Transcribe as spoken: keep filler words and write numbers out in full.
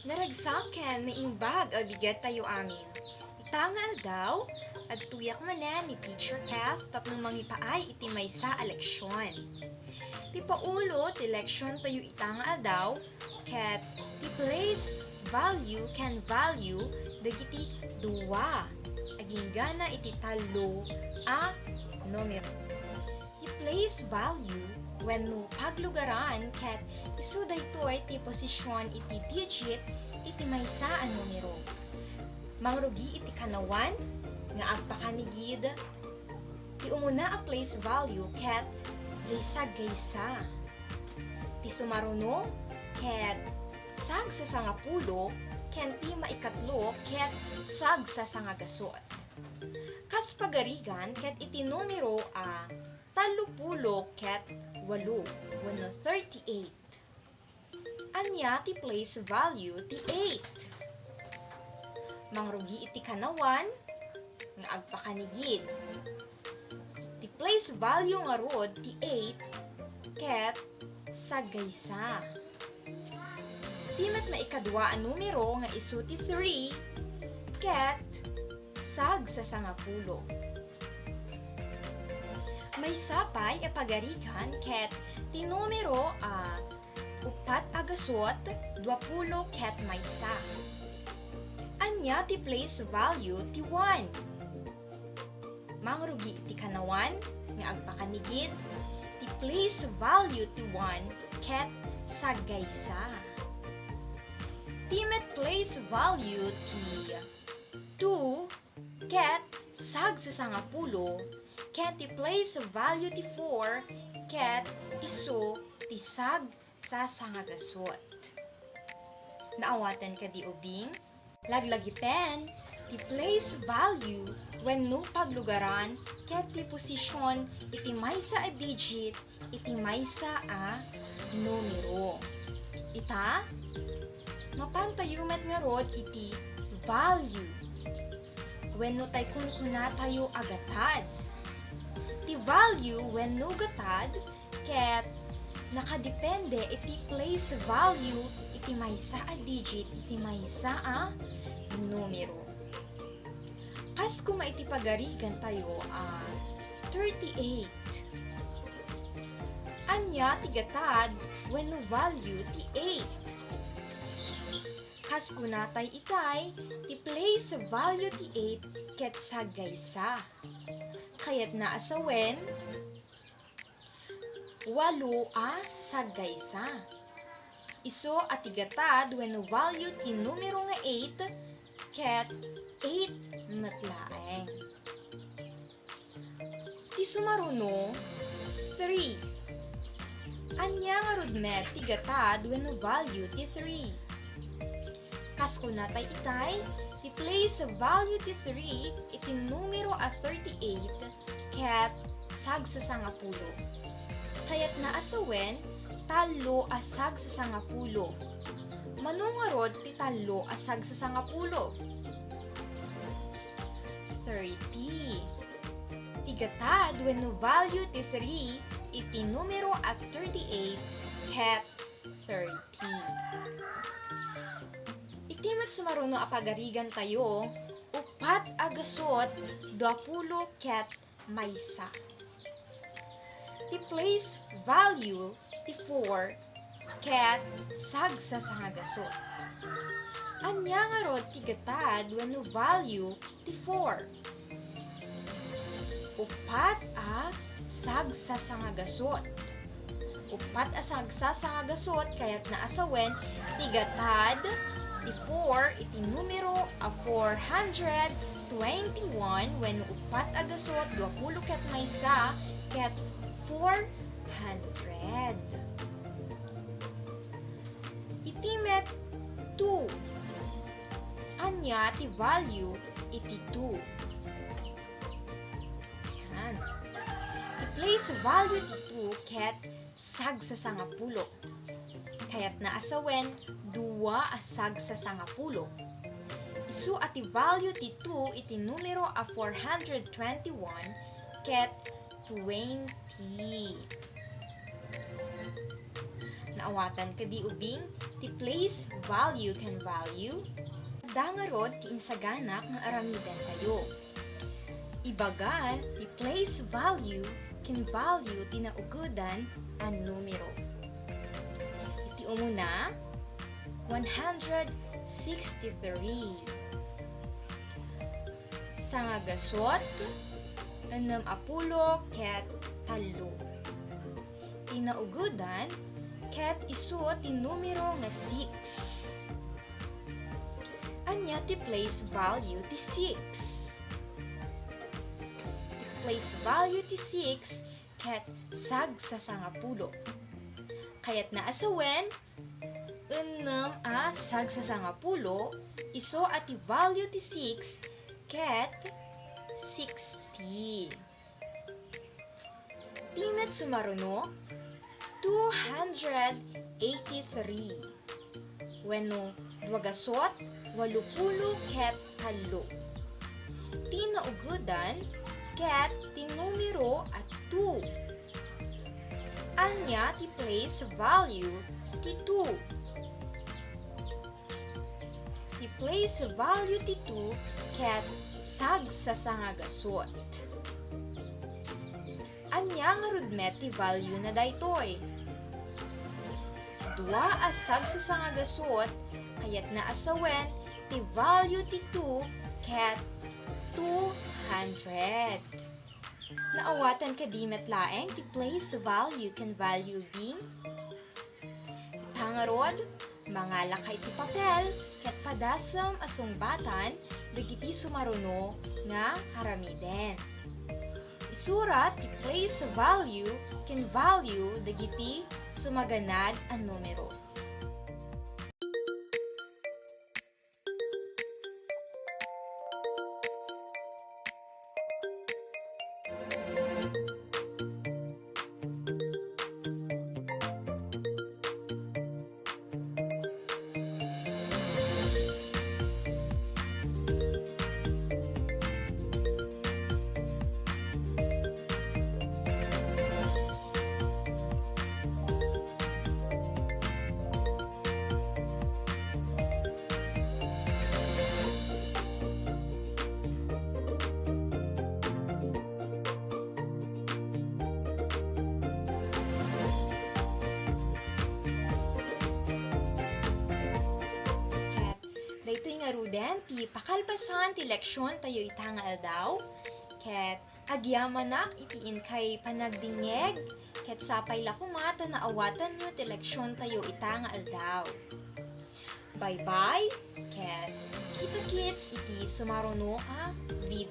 Naragsak ken naimbag a bigat tayo amin. Ita nga aldaw, agtuyak manen ni Teacher Kath tapno mangipaay iti maysa a leksion. Ti paulo ti leksion tayo ita nga aldaw, ket ti place value ken value dagiti dua agingga iti tallo a numero. Ti place value wenno paglugaran ket isu daytoy ti posision iti digit iti maysa a numero. Mangrugi iti kanawan nga agpakanigid ti umuna a place value ket diay saggaysa. Ti sumaruno ket sagsasangapulo ken ti maikatlo ket sagsasangagasut. Kas pagarigan ket iti numero a tallopulo ket walo wenno thirty-eight. Ania ti place value ti eight? Mangrugi iti kanawan nga agpakanigid. Ti place value ngarud ti eight ket saggaysa. Ti met maikadua a numero nga isu ti three ket sagsasangapulo. Maysa pay a pagarigan ket ti numero a uppat a gasut, duapulo ket maysa. Ania ti place value ti one? Mangrugi ti kanawan nga agpakanigid, ti place value ti one ket saggaysa. Ti met place value ti two ket sagsasangapulo, ken ti place value ti four ket isu ti sagsasangagasut. Naawaten kadi, ubing? Laglagipen, ti place value wenno paglugaran ket ti posision iti maysa a digit iti maysa a numero. Ita, mapantayo met ngarud iti value wenno tay kunkunatayo a gatad. Ti value wenno gatad ket nakadepende iti place value iti maysa a digit iti maysa a numero. Kas koma iti pagarigan tayo a thirty-eight. Ania ti gatad wenno value ti eight? Kas kunatay itay, ti place value ti eight ket saggaysa. Kayatna a sawen, walo a saggaysa. Isu a ti gatad wenno value ti numero nga eight ket eight met laeng. Ti sumaruno, three. Ania ngarud met ti gatad wenno value ti three? Kas kunatay itay, ti place value ti three iti numero a thirty-eight ket sagsasangapulo. Kayatna a sawen, tallo a sagsasangapulo. Mano ngarud ti tallo a sagsasangapulo? Thirty. Ti gatad wenno value ti three iti numero a thirty-eight ket thirty. Iti met sumaruno a pagarigan tayo, uppat a gasut, duapulo ket maysa. Ti place value ti four ket sagsasangagasut. Ania ngarud ti gatad wenno value ti four? Uppat a sagsasangagasut. Uppat a sagsasangagasut kayatna a sawen ti gatad ti four iti numero a four hundred twenty-one wenno uppat a gasut, duapulo ket maysa, ket four hundred. Iti met two. Ania ti value iti two? Yan. Ti place value ti two ket sagsasangapulo. Kayatna a sawen, dua a sagsasangapulo. Isu a ti value ti two iti numero a four hundred twenty-one ket twenty. Naawatan kadi ubing ti place value ken value? Adda ngarud ti insaganak nga aramidentayo. Ibaga ti place value ken value ti naugedan a numero. Iti umuna, one hundred sixty-three. Sangagasut, ennem a pulo ket tallo. Ti naugedan ket isu ti numero nga six. Ania ti place value ti six? Ti place value ti six ket sagsasangapulo. Kayatna a sawen, ennem a sagsasangapulo, isu a ti value ti six ket sixty. Ti met sumaruno, two hundred eighty-three. Wenno, duagasut, walupulo ket tallo. Ti naugedan ket ti numero a two. Ania ti place value ti two? Ti place value ti two ket sagsasangagasut. Ania ngarud met ti value na daytoy? Dua a sagsasangagasut, kayatna a sawen ti value ti two ket two hundred. Naawatan kadi met laeng ti place value ken value being? Ita ngarud, mangalaka iti papel ket padasem a sungbatan dagiti sumaruno nga aramiden. Isurat ti place value ken value dagiti sumaganad a numero. Ket daytoy ngaruden ti pakalpasan ti leksiontayo ita nga aldaw. Ket agyamanak iti inkay panagdingngeg, ket sapay la koma ta naawatanyo ti leksiontayo ita nga aldaw. Bye-bye, ket kita-kits iti sumaruno a video.